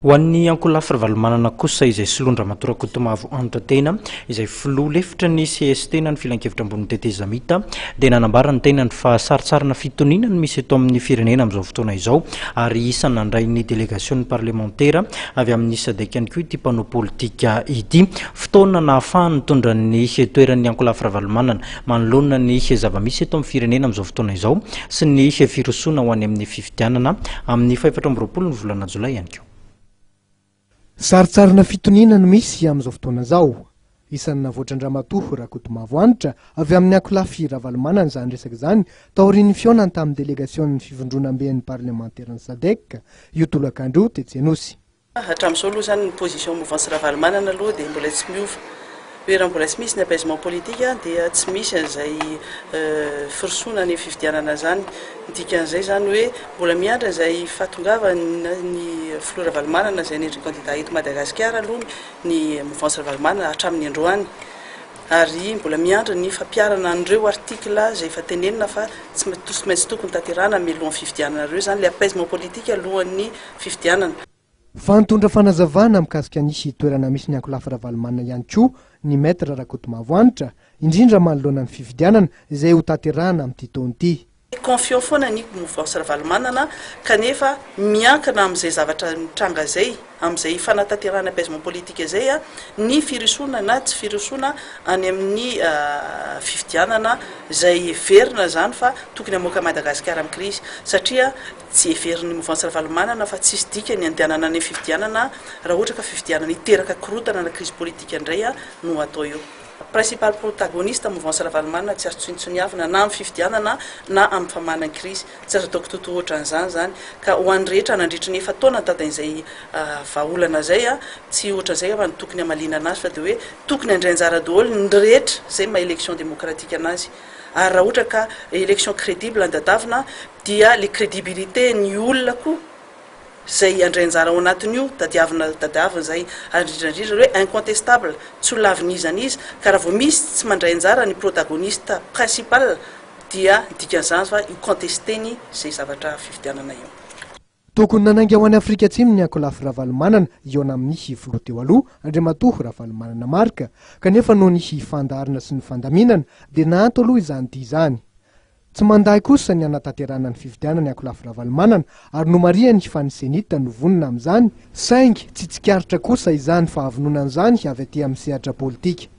Ho an'ny ankolafy Ravalomanana kosa izay soloan-dRamatoa Rakotomavo Hanitra Tena izay filoha lefitry ny cst na ny filankevitra ambonin'ny tetezamita dia nanambara ny tenany fa sarintsarina fitoniana no misy eto amin'ny firenena amin'izao fotoana izao ary isan'ny nandray ny delegasion'ny parlemantera avy amin'ny Sadec ihany koa ity mpanao politika ity. Fotoana nahafahany nitondra ny toeran'ny ankolafy Ravalomanana manoloana ny zava-misy eto amin'ny firenena amin'izao fotoana izao sy ny firosoana ho any amin'ny fifidianana amin'ny fahefatra amby 20 ny volana jolay ihany koa. Sarintsarina fitoniana no misy amin'izao fotoana izao. Isan'ny navoatran-dRamatoa Rakotomavo Hanitra avy amin'ny ankolafy Ravalomanana izany resaka izany taorian'ny fihaonany tamin'ny delegasion'ny fivondronamben'ny parlemanteran'ny Sadec io tolakandro io tetsy Anosy. Hatramin'izao aloha izany ny position mouvance Ravalomanana aloha dia mbola tsy miova. Hoe raha mbola tsy misy ny apaisement politique dia tsy misy an'izay firosoana any amin'ny fifidianana izany. Ny dikan'izay izany hoe mbola miandry an'izay fahatongavan'ny filoha Ravalomanana izay anendry candidat eto Madagasikara aloha ny mouvance Ravalomanana hatramin'ny androany. Ary mbola miandry ny fampiharana an'ireo article izay efa tenenina fa tsy maintsy tokony tanterahana mialohan'ny fifidianana ireo izany, ilay apaisement politique alohan'ny fifidianana. Fa nitondra fanazavana mikasika ny toerana misy ny ankolafy Ravalomanana ihany koa ny Maître Rakotomavo Hanitra, indrindra manoloana ny fifidianana izay hotanterahana amin'ity taona ity. Confiant foana ny mouvance Ravalomanana kanefa miankina amin'izay zavatra mitranga izay, amin'izay fanatanterahana apaisement politique izay ny firosoana na tsy firosoana any amin'ny fifidianana izay heverina izany fa tokony hamoaka Madagasikara amin'ny krizy satria Tsy heverin'ny Mouvance Ravalomanana fa tsisy dikany ny handehanana any amin'ny fifidianana raha ohatra ka fifidianana hiteraka korontana na crise politique indray no atao eo. Principal protagoniste Mouvance Ravalomanana tsy azo tsinontsiniavina na amin'ny fifidianana na amin'ny famahana ny crise. Tsy azo atao kitoatoa ohatran'izany izany. Ka ho an'ny rehetra nandritry ny efa-taona nitady an'izay vahaolana izay, tsy ohatran'izay angamba no tokony hamaliana anazy fa dia hoe tokony handray anjara daholo ny rehetra, izay maha élection démocratique anazy. Ary raha ohatra ka élection crédible no tadiavina dia le crédibilité ny olona koa zay handray anjara ao anatin'io tadiavina tadiavina zay ary indrindra indrindra hoe incontestable tsy ho lavin'iza n'iza ka raha vao misy tsy mandray anjara ny protagoniste principal dia ny dikan'izany fa io contester-ny zay zavatra fifidianana io. Tokony nanainga ho any Afrika Atsimo ny ankolafy Ravalomanana hihaona amin'ny filoha teo aloha, Andriamatoa Ravalomanana Marc, kanefa noho ny fandaharana sy ny fandaminana dia nahanto aloha izany dia izany. Tsy mandahy kosa ny hanatanterahana ny fifidianana ny ankolafy Ravalomanana ary nomarihany fa ny Cenit no vonona amin'izany, saingy tsy tsikaritra kosa izany fahavononana izany avy aty amin'ny sehatra politika.